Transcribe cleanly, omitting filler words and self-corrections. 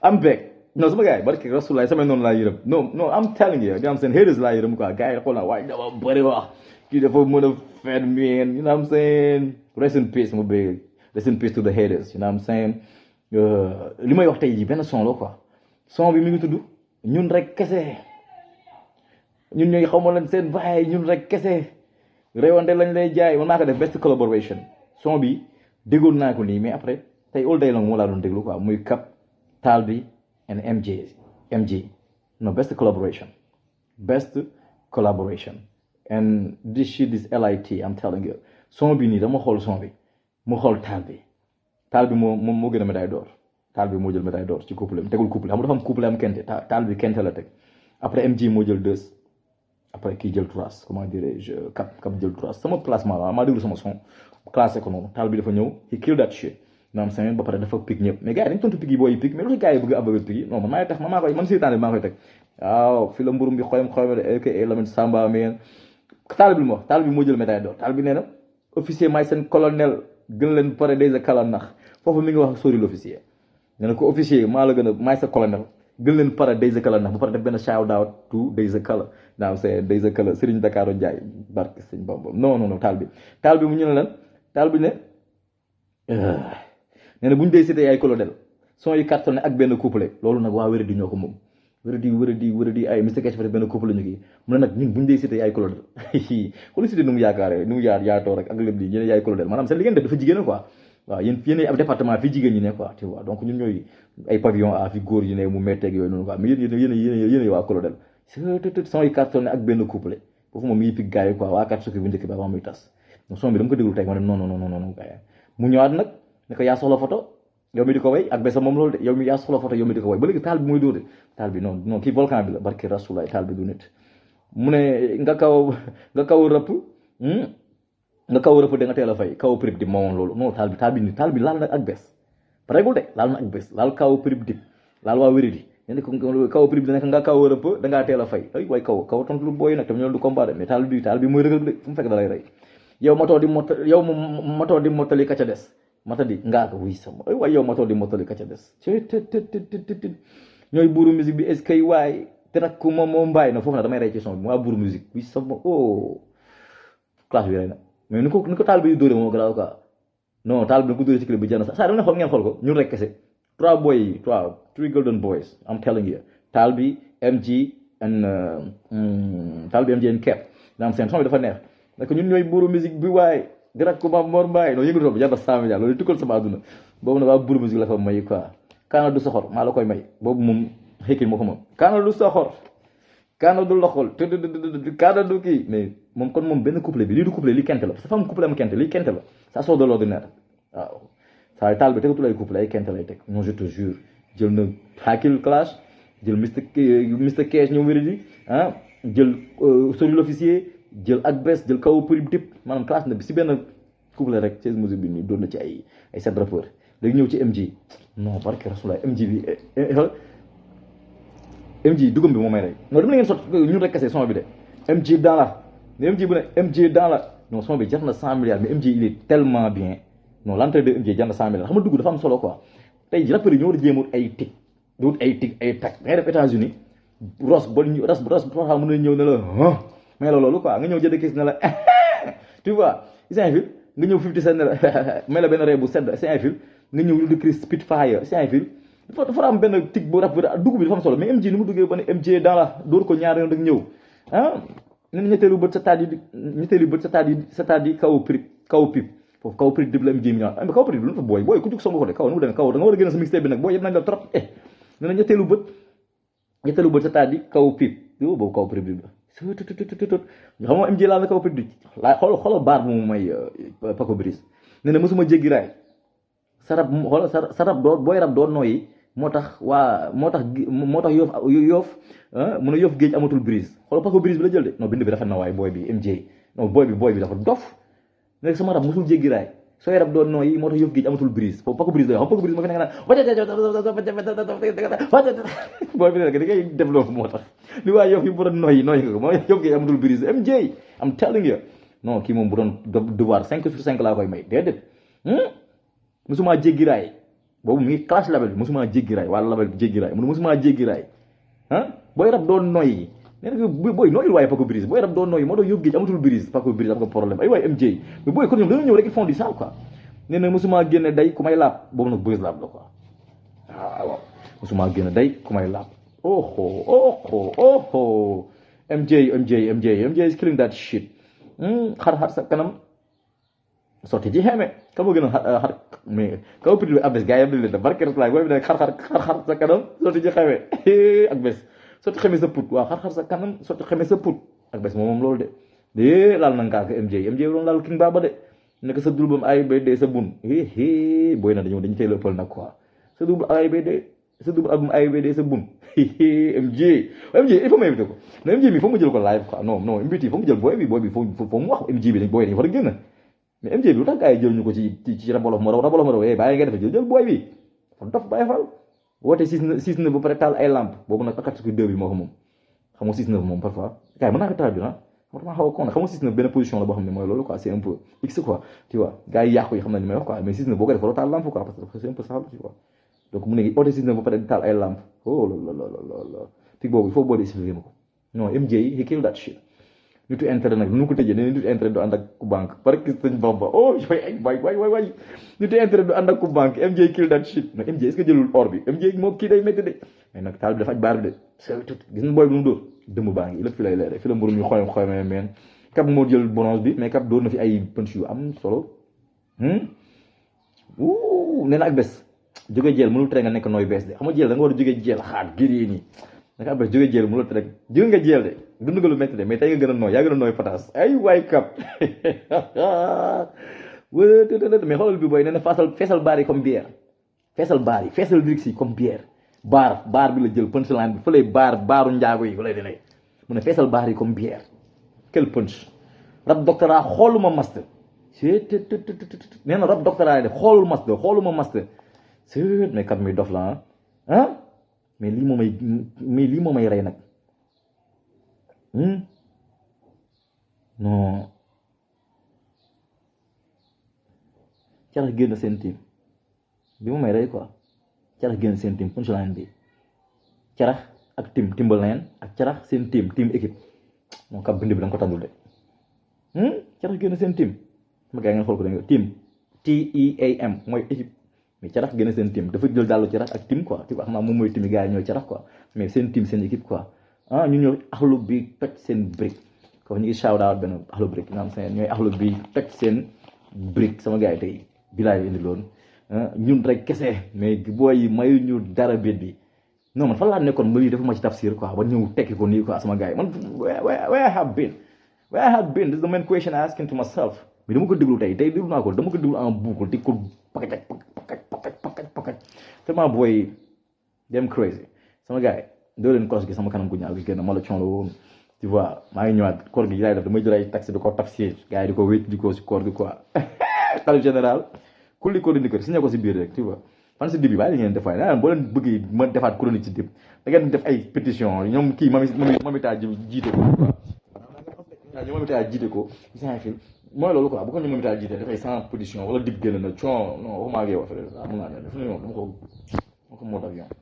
I'm back. Non sama gars yi barki Rasulullah sama noonu laa yërëm non I'm telling you di am seen haters laa yërëm quoi gars yi xool naa waaye dafa bëri wax kii dafa mën a fen meen you know what I'm saying rest in peace ma bëgg rest in peace to the haters you know what I'm saying li may wax tey jii benn son la quoi son bi mi ngi tudd ñun rek kese ñun ñooy xaw ma leen seen baay ñun rek kese réewante lañ lay jaay man maa ko def best collaboration son bi déggoon naa ko nii mais après tey all day long moo laa doon déglu quoi muy Cap Taal bi and MG no best collaboration and this shit is LIT I'm telling you son bi nii dama xool son bi mu xool Taal bi moo gën a médaille d'or Taal bi moo jël médaille d'or ci couple am tegul couple xam nga dafa am couple am kente Taal bi kente la teg après MG moo jël 2 après kii jël 3 comment dirais-je Cap jël 3 sama placement la maa déglu sama son classé ko noonu Taal bi dafa ñëw he kill that shit naam semaine ba pare dafa pic ñëpp mais gars yi dañ tontu pic yi booy pic mais lu tax gars yi bëgg a abëgal pic yi non man maa tax man seytaane bi maa koy teg waaw fi la mburum bi xoyam de aka Lamine Samba meen Taal bi lu ma wax Taal bi moo jël médaille d'or Taal bi nee na officier maay seen colonel gën leen pare déjà kala nax foofu mi ngi wax sori l'officier nee na ko officier maa la gën a maay sa colonel gën leen pare déjà kala nax ba pare def benn shout out to déjà kala naam c'est déjà kala Serigne Dakar Ndiaye barke Serigne Bamba non Taal bi mu ñu ne lan Taal bi ne nee na bu ñu dee cité ay colonel son yi cartonné ak benn couple loolu nag waa wéradi ñoo ko moom wéradi ay Mr Cash fa benn couple ñu kii mu ne nag ñun bu ñu dee cité ay colonel xoolu cité nu mu yaakaaree nu mu yaatoo rek ak lépp di ñene yaay colonel maanaam seen li ngeen def dafa jigéen quoi waaw yéen ab département fii jigéen ñi ne quoi tu vois donc ñun ñooy ay pavillon a fi góor yi ne mu metteeg yooyu noonu quoi mais yéen waa colonel son yi cartonné ak benn couple foofu moom mi ngi pig gars yi quoi waa kat sukki bu njëkk bi avant muy tas donc son bi dama ko déglu tey ma ne non gars yi mu ñëwaat nag ne ko yaa soxla photo yow mi di ko way ak besa moom loolu de yow mi yaa soxla photo yow mi di ko way ba léegi Taal bi mooy dóor de Taal bi non kii volcan bi la barki Rasulaay Taal bi du nit mu ne nga kaw rëpp da nga teel a fay kaw prib dib moomoon loolu non Taal bi laal na ak bes pareegul de laal na ak bes laal kaw prib dib laal waa wéri di ne ko kaw prib di nekk nga kaw rëpp da ngaa teel a fay ay waay kaw tontu lu booy nag tam ñoolu du combat de mais Taal bi mooy rëgëg de fu mu fekk da lay rey yow matoo di mottali ka ca des matadi ngaa ko wuy sama ay waay yow matoo di mottali ka ca des ñooy buuru musique bi est-ce que waay te nag ku moom mbaay na foofu nag damay rey ci son bi waa buuru musique wuy sama classe bi rey na mais ni ko Taal bi dóore moom garaaw quoi non Taal bi na ko dóore ci clip bi jar na sax saa dama ne xool ngeen xool ko ñun rek kese 3 golden boys I'm telling you Taal bi MG and Cap naam seen son bi dafa neex nag ñun ñooy buuru musique bi waaye di rak ko maam Mor Mbaye noonu yëngatu bi jar na 100 milliards loolu tukkal sama àdduna boobu nag waa buuru musique la ko may quoi kaana du soxor maa la koy may boobu moom xëykil moo ko moom kaana du soxor kaana du loxol kaana du kii mais moom kon moom benn couple bi lii du couple lii kente la parce que fa am couple am kente lii kente la ça sort de l'ordinaire waaw saa Taal bi tegatul ay couple ay kente lay teg non je te jure jël na Hakil clash jël Mr Cash ñoom wéri di jël sori l'officier jël ak bes jël kaw prib dip maanaam classe na bi si benn couple rek ci musique bi nii doon na ci ay 7 rappeurs léegi ñëw ci MG non barke Rasulullah MG bi MG dugum bi moo may rey non dama la ngeen sot ñun rek kese son bi de MG dans la mais MG bu ne MG dans la non son bi jar na 100 milliards mais MG il est tellement bien non l'entrée de MG jar na 100 milliards xam nga dugg dafa am solo quoi tey rappeurs yi ñoo war a jéem ay tic di wut ay tic ay tac ngay def États-Unis ros mën na ñëw ne la mais loolu quoi nga ñëw jënd kis ne la tu vois c'est un fil nga ñëw 50 cent ne la may la benn ree bu sedd c'est un fil nga ñëw lu di Chris Spitfire c'est un fil dafa am benn tig bu rap dugub bi dafa am solo mais MG ni mu duggee ba ne MG dans la dóor ko ñaari yoon rek ñëw ne ñetteelu bët sa taat yi kaw pip foofu kaw prip dib la MG mi ñëwaat mais kaw prip lu fa booy ku jug songo ko de kaw nu mu demee kaw da nga war a génn sa mixtape bi nag booy yëpp nañ la trop ne na ñetteelu bët sa taat yi kaw pip yow boobu kaw prip la xam nga MG laal na kaw pip di laa xoolal baar bu mu may Paco Brice nee na mosuma jéggi raay sa rab booy rab doon nooyi moo tax yoof mun a yoof géej amatul brise xoolal Paco Brice bi la jël de non bind bi rafet na waaye booy bi MJ non booy bi dafa dof nekk sama rab mosul jéggi raay sooy rab doon nooyi moo tax yoof géej amatul brise foofu Paco Brice doy xam Paco Brice ma fi nekk naan booy bi nekk da ngay def loolu moo tax li waa yoof yi bu doon nooyi nga ko moo yoof géej amatul brise MJ I'm telling you non kii moom bu doon devoir 5 sur 5 laa koy may déedéet musuma jéggi raay boobu mu ngi clash label bi mosuma jéggi raay wala label bi jéggi raay mu ne mosuma jéggi raay ah booy rab doon noyyi nee na booy noyyi waaye Paco Briz booy rab doon noyyi moo doon yóbbu géej amatul Briz Paco Briz am ko problème ay waay MJ mais booy kon ñoom dañoo ñëw rek ils font du sale quoi nee na mosuma génne day ku may laab boobu nag Briz laab la quoi waaw mosuma génne day ku may laab MJ is killing that shit xar sa kanam sotti ci xeme ka ma gën a xar mais kaw pidi abes gars yi am na leen da barke rasulaa booy bi ne xar sa kanam sotti ci xeme ak bés sotti xeme sa put waaw xar sa kanam sotti xeme sa put ak bés moom loolu de laal na ngaa ko MJ doon laal king baaba de nekk sa dul bam AIBD sa bun booy na dañu tey la ëppal nag quoi sa double album AIBD sa bun MJ il faut ma invité ko non MJ mi foog ma jël ko live quoi non invité foog ma jël booy bi foog mu wax MJ bi dañ booy dañu war a génn mais MJ bi lu tax gars yi jël ñu ko ci rabolof ma raw bàyyi nga defe jël booy bi fa dof bàyyi fal woote 6-9 ba pare taal ay lampe boobu nag akatsuki 2 bi moo ko moom xam nga 6-9 moom parfois gars yi mën naa ko taal bi dama xaw a kon xam nga 6-9 benn position la boo xam ne mooy loolu quoi c'est un peu x quoi tu vois gars yi yàqu yi xam na ni may wax quoi mais 6-9 boo ko def waroo taal lampe quoi parce que c'est un peu sale tu vois donc mu ne woote 6-9 ba pare taal ay lampe oh loolu tig boobu il faut boo di expliquer ma ko non MJ he kill that shit nitu intérêt nag nu ko tëjee ne nitu intérêt du ànd ak ku banque parce que sëñ Bamba oh waay nitu intérêt du ànd ak ku banque MJ kill that shit mais MJ est-ce que jëlul or bi MJ moo kii day métti de mais nag taal bi dafa aj baar bi de gis nga booy bi nu mu dóor dëmb baa ngi lépp fi lay leere fi la mburu ñu xoyme meen Cap moo jël bronze bi mais Cap dóor na fi ay punch yu am solo nee na ak bés jóge jël mënul tere nga nekk nooy bees de xam nga jël da nga war a jóge jël xaat giri nii naka ab bés jóge jël mënul tere jóge nga jël de dund nga lu métti de mais tey nga gën a nooy yaa gën a nooy pataas ay waay Cap mais xoolal bi booy nee na feesal baar yi comme bière feesal lyrics yi comme bière baar bi la jël punchline bi fa lay baaru njaago yi fa lay dinay mu ne feesal baar yi comme bière quel punch rab doctorat xooluma master nee na rab doctorat de xooluma master mais Cap mi dof la ah mais lii moo may rey nag non carax génn seen team bi moo may rey quoi carax génn seen team punchline bi carax ak Timbaland ak carax seen team équipe moom Cap bind bi da nga ko tàndul de carax génn seen team sama gars yi ngeen xool ko da nga team TEAM mooy équipe mais carax génn seen team dafa jël dàllu carax ak team quoi tu vois xam naa moom mooy team yi gars yi ñooy carax quoi mais seen team seen équipe quoi ñu ñëw axlu bi toj seen brique ko ñu ngi shout out benn axlu brique nga xam seen ñooy axlu bi toj seen brique sama gars yi tey bilaay indi loon ñun rek kese mais booy yi mayu ñu dara biit bi non man fan laa nekkoon ma lii dafa ma ci tafsir quoi ba ñëw tekki ko nii quoi sama gars yi man where I have been this is the main question I asking to myself mais dama ko déglu tey déglu naa ko dama ko déglu en boucle di ko pakaj tellement booy dem crazy sama gars yi doo leen kos gi sama kanam gu ñaaw gi génn MALATHION la woon tu vois maa ngi ñëwaat koor gi laay def damay jël ay taxi di ko tafsir gars yi di ko wéet di ko si koor gi quoi xalif général kulli ko dindi ko signé ko si biir rek tu vois fan si dib yi bàyyi li ngeen def waaye naa boo leen bëggee ma defaat chronique ci dib da ngeen def ay pétition ñoom kii mamita jiite ko quoi ñoom mamita jiite ko fil mooy loolu quoi bu ko ñu mamita jiite dafay sans pétition wala dib génn na non waxumaa ngi wax frère mun naa ne def na yoon dama ko mode avion